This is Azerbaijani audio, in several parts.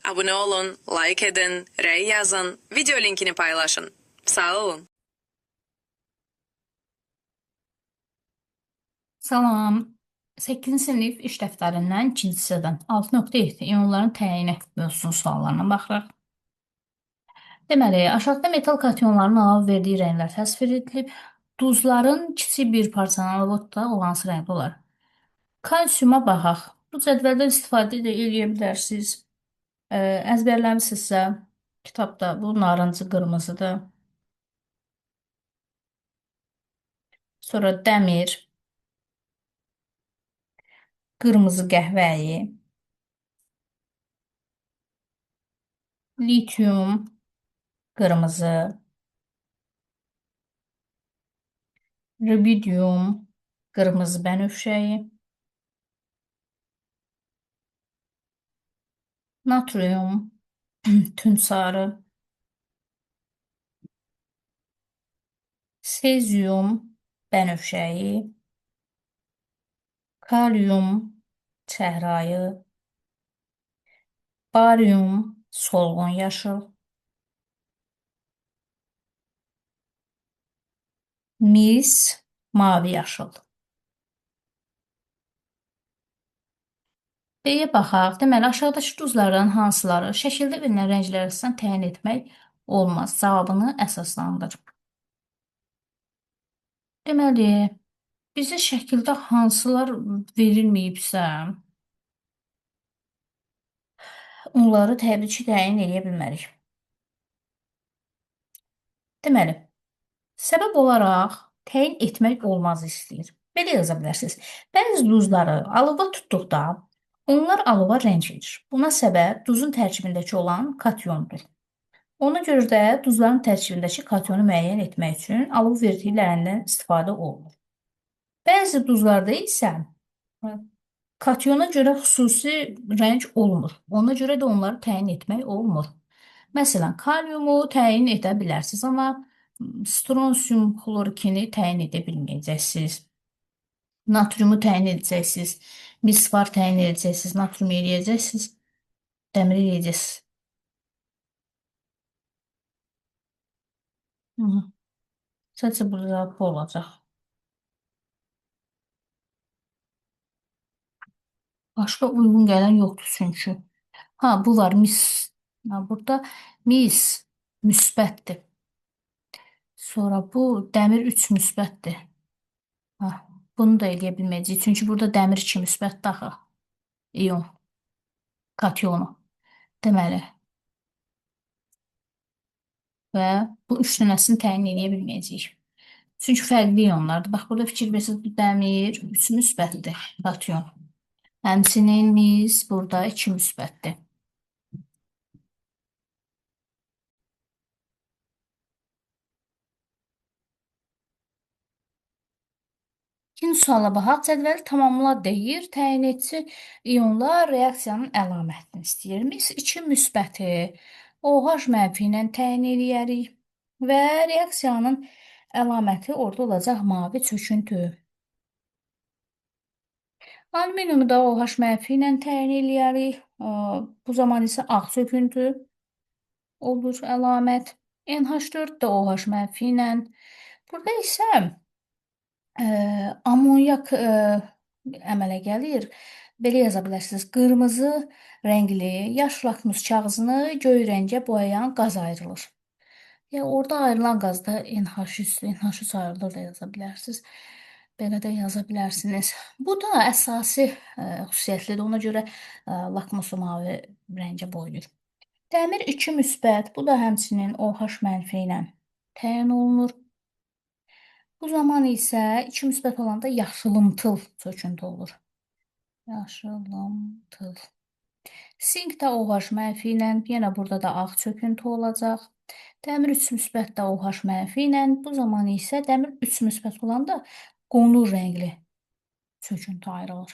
Abone olun, like edin, rey yazın, video linkini paylaşın. Sağ olun. Salam. 8-ci sinif iş dəftərindən ikinci hissədən 6.7 ionların təyini mövzusunun suallarına baxırıq. Deməli, aşağıda metal kationlarının alov verdiyi rənglər təsvir edilib. Duzların kiçik bir parçanın alovda o hansı rəngdə olar? Kalsiuma baxaq. Bu cədvəldən istifadə də eləyə bilərsiniz. Əzbərləmisinizsə kitabda bu narıncı qırmızıdır. Sonra dəmir, qırmızı qəhvəyi, litium, qırmızı, rubidium, qırmızı bənövşəyi, natrium, tünd sarı, sezium, bənövşəyi, kalium, çəhrayı, barium, solğun yaşıl, mis, mavi yaşıl. B-yə baxaq. Deməli, aşağıdakı duzlardan hansıları şəkildə verilən rənglər əsasən təyin etmək olmaz? Cavabını əsaslandır. Deməli, bizə şəkildə hansılar verilməyibsə, onları təbii ki, təyin eləyə bilmərik. Deməli, səbəb olaraq təyin etmək olmaz istəyir. Belə yaza bilərsiniz. Bəzi duzları alova tutduqda onlar alova rəng verir. Buna səbəb duzun tərkibindəki olan kationdur. Ona görə də duzların tərkibindəki kationu müəyyən etmək üçün alov verdiklərindən istifadə olunur. Bəzi duzlarda isə kationa görə xüsusi rəng olmur. Ona görə də onları təyin etmək olmur. Məsələn, kaliumu təyin edə bilərsiniz, amma stronsium xlorikini təyin edə bilməyəcəksiniz. Natriumu təyin edəcəksiniz. Misvar təyin edəcəksiniz. Natrium eləyəcəksiniz. Dəmir eləyəcəksiniz. Hı. Sadəcə burada bu olacaq. Başqa uyğun gələn yoxdur çünki. Ha, bu var mis. Ha, burada mis müsbətdir. Sonra bu dəmir 3 müsbətdir. Ha, bunu da eləyə bilməyəcəyik. Çünki burada dəmir 2 müsbətdir axı. İon. Kationu. Deməli. Və bu üç dənəsini təyin eləyə bilməyəcəyik. Çünki fərqli ionlardır. Bax, burada fikir versiniz, bu dəmir 3 müsbətdir. Kation. Həmçinin mis burada 2 müsbətdir. İkinci suala baxaq. Cədvəli tamamla deyir. Təyin etsin ionlar reaksiyanın əlamətini istəyir. Mis 2 müsbəti OH mənfi ilə təyin eləyərik və reaksiyanın əlaməti orada olacaq mavi çöküntü. Alüminiumu da OH mənfi ilə təyin eləyərik. Bu zaman isə ağ çöküntü olur əlamət. NH4 də OH mənfi ilə. Burada isə amonyak əmələ gəlir. Belə yaza bilərsiniz. Qırmızı rəngli yaş lakmus kağızını göy rəngə boyayan qaz ayrılır. Yəni orada ayrılan qaz da NH3, NH3 ayrılır da yaza bilərsiniz. Belə də yaza bilərsiniz. Bu da əsasi xüsusiyyətlidir. Ona görə lakmusu mavi rəngə boyayır. Dəmir 2 müsbət, bu da həmçinin OH mənfi ilə təyin olunur. Bu zaman isə 2 müsbət olanda yaşılımtıl çöküntü olur. Yaşılımtıl. Sink də OH mənfi ilə, yenə burada da ağ çöküntü olacaq. Dəmir 3 müsbət də OH mənfi ilə, bu zaman isə dəmir 3 müsbət olanda qonur rəngli çöküntü ayrılır.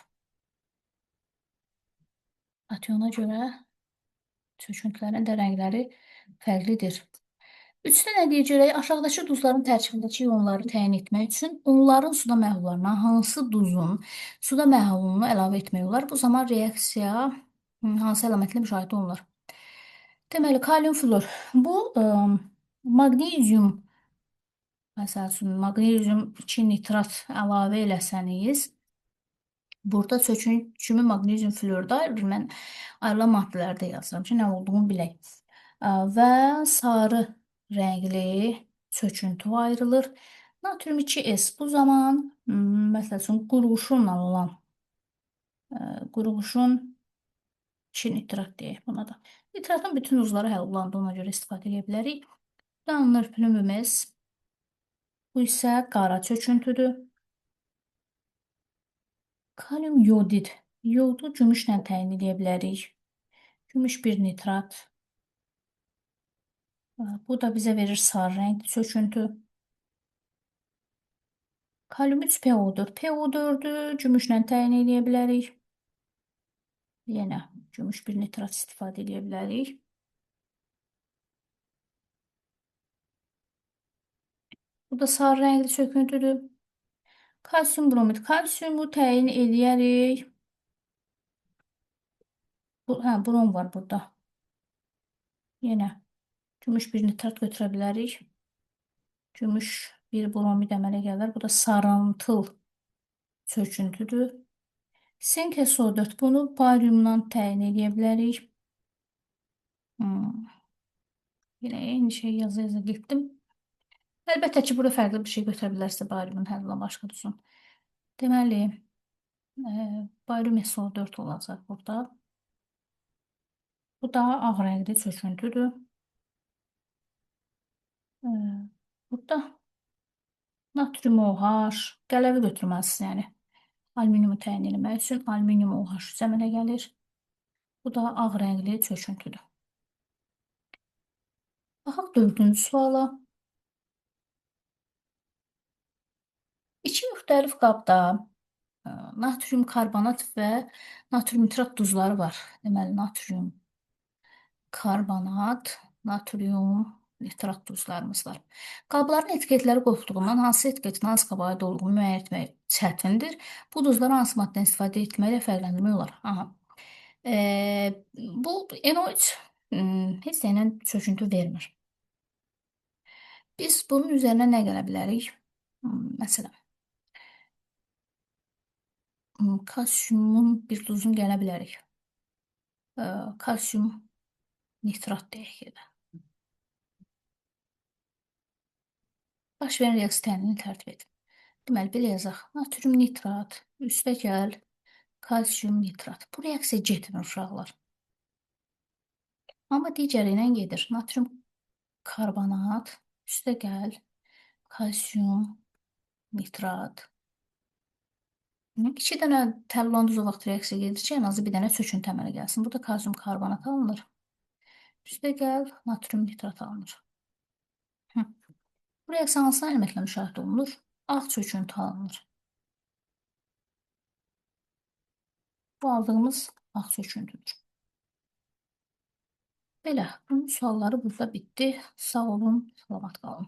Kationa görə çöküntülərin də rəngləri fərqlidir. Üçdə nə deyir görək? Aşağıdakı duzların tərkibindəki ionları təyin etmək üçün onların suda məhlullarına hansı duzun suda məhlulunu əlavə etmək olar? Bu zaman reaksiya hansı əlamətlə müşahidə olunur? Deməli, kalium flor. Bu maqnezium, məsəl üçün, maqnezium 2 nitrat əlavə eləsəniz, burada çökün kimi maqnezium florda ayrılır. Mən ayrılan maddələrdə yazıram ki, nə olduğunu bilək. Və sarı rəngli çöküntü ayrılır. Natrium 2S bu zaman, məsəl üçün, qurğuşunla olan qurğuşun 2 nitrat deyək buna da. Nitratın bütün duzları həll olanda ona görə istifadə edə bilərik. Alınır plümbümüz. Bu isə qara çöküntüdür. Kalium yodid. Yodu gümüşlə təyin edə bilərik. Gümüş bir nitrat. Bu da bizə verir sarı rəngli çöküntü. Kalium 3 PO4. PO4-ü gümüşlə təyin edə bilərik. Yenə gümüş bir nitrat istifadə edə bilərik. Bu da sarı rəngli çöküntüdür. Kalsium bromid. Kalsiumu təyin edərək. Brom var burada. Yenə gümüş bir nitrat götürə bilərik. Gümüş bir bromid əmələ gəlir. Bu da sarımtıl çöküntüdür. Sink SO4. Bunu bariumla təyin edə bilərik. Yenə eyni şey yaza-yaza getdim. Əlbəttə ki, burada fərqli bir şey götürə bilərsə bariumun həll olan başqa duzun. Deməli, barium SO4 olacaq burada. Bu da ağ rəngli çöküntüdür. Burada natrium OH, qələvi götürməlisiniz, yəni. Alüminiumu təyin etmək üçün alüminium OH əmələ gəlir. Bu da ağ rəngli çöküntüdür. Baxaq dördüncü suala. İki müxtəlif qabda natrium karbonat və natrium nitrat duzları var. Deməli, natrium karbonat, natrium nitrat duzlarımız var. Qabların etiketləri qopduğundan hansı etiketin hansı qaba aid olduğunu müəyyən etmək çətindir. Bu duzları hansı maddədən istifadə etməklə fərqləndirmək olar? Aha. Bu NO3 heç nə ilə çöküntü vermir. Biz bunun üzərinə nə gələ bilərik? Məsələn, kalsiumun bir duzunu gələ bilərik. Kalsium nitrat deyək ya da. Baş verən reaksiya təhlilini tərtib edin. Deməli, belə yazaq. Natrium nitrat, üstə gəl, kalsium nitrat. Bu reaksiya getmir uşaqlar. Amma digəri ilə gedir. Natrium karbonat, üstə gəl, kalsium nitrat. İki dənə təhlil olan duz o vaxt reaksiya gedir ki, ən azı bir dənə çöküntü əmələ gəlsin. Burada kalsium karbonat alınır. Üstə gəl, natrium nitrat alınır. Bu reaksiya hansı əlamətlə müşahidə olunur? Ağ çöküntü alınır. Bu aldığımız ağ çöküntüdür. Belə, bunun sualları burada bitdi. Sağ olun, salamat qalın.